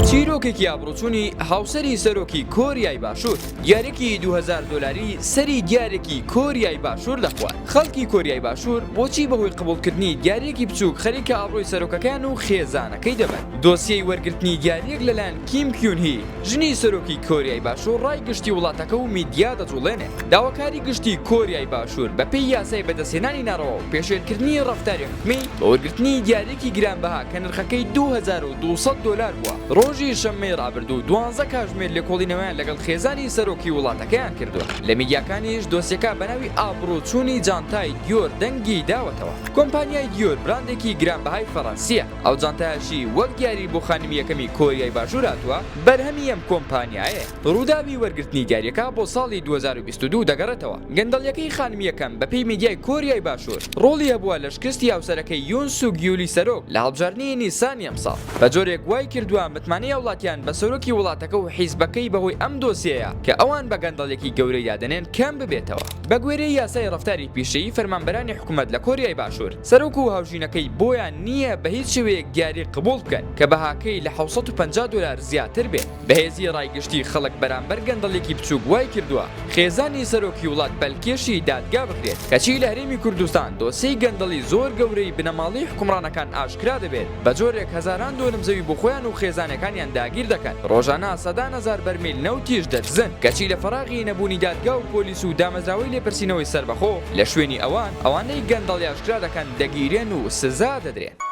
چیرۆکێکی ئابڕوچوونی هاوسەری سەرۆکی کۆریای باشوور دیارێکی 2000 دۆلاری سەری دیارێکی کۆریای باشوور دەخوات. خەڵکی کۆریای باشوور بۆچی بەهۆی قبوڵکردنی دیارییەکی بچووک خەریکە ئابڕووی سەرۆکەکەیان و خێزانەکەی دەبەن؟ دۆسیەی وەرگرتنی دیارییەک لەلایەن کیم کیون هی، ژنی سەرۆکی کۆریای باشوور ڕای گشتی وڵاتەکە و میدیا دەجوڵێنێت. داواکاری گشتی کۆریای باشوور بەپێی یاسای بەدەستهێنانی ناڕەوا و پێشێلکردنی ڕەفتاری حکومی بە وەرگرتنی دیارییەکی گرانبەها کە نرخەکەی 2200 دۆلار بووە، ڕۆژی شەممەی ڕابردوو دوانزە کاژمێر لێکۆڵینەوەیان لەگەڵ خێزانی سەرۆکی وڵاتەکەیان کردووە. لە میدیاکانیش دۆسیەکە بەناوی ئابڕووچوونی جانتای دیۆر دەنگی داوەتەوە. کۆمپانیای دیۆر براندێکی گرانبەهای فەڕەنسییە، ئەو جانتایەشی وەک دیاری بۆ خانمی یەکەمی کۆریای باشوور هاتووە، بەرهەمی ئەم کۆمپانیایەیە. ڕووداوی وەرگرتنی دیارییەکە بۆ ساڵی 2022 دەگەڕێتەوە. گەندەڵییەکەی خانمی یەکەم بەپێی میدیای کۆریای باشوور ڕۆڵی هەبووە لە شکستی هاوسەرەکەی یون سوک یولی سەرۆک لە هەڵبژاردنی نیسانی ئەمساڵ. بە جۆرێک وای کردووە متمانەی هاوڵاتیان بە سەرۆکی وڵاتەکە و حیزبەکەی بەهۆی ئەم دۆسیەیە کە ئەوان بە گەندەڵیەکی گەورەی دادەنێن کەم ببێتەوە. بە گوێرەی یاسای ڕەفتاری پیشەیی فەرمانبەرانی حکومەت لە کۆریای باشوور، سەرۆک و هاوژینەکەی بۆیان نییە بە هیچ شێوەیەک دیاری قبوڵ بکەن کە بەهاکەی لە 750 دۆلار زیاتر بێت. بەهێزی ڕای گشتی خەڵک بەرامبەر گەندەڵیەکی بچووک وای کردووە خێزانی سەرۆکی وڵات پەلکێشی دادگا بکرێت، کەچی لە هەرێمی کوردستان دۆسیەی گەندەڵی زۆر گەورەی بنەماڵەی حوکمڕانەکان ئاشکرا دەبێت، بە جۆرێک هەزاران دۆنم زەوی بۆ خۆیان و خێزانەکانیان داگیر دەکەن، ڕۆژانە سەدان هەزار بەرمیل نەوتیش دەدزن، کەچی لە فەراغی نەبوونی دادگا و پۆلیس و دامەزراوەی لێپرسینەوەی سەربەخۆ لە شوێنی ئەوان، ئەوانەی گەندەڵی ئاشکرا دەکەن دەگیرێن و سزا دەدرێن.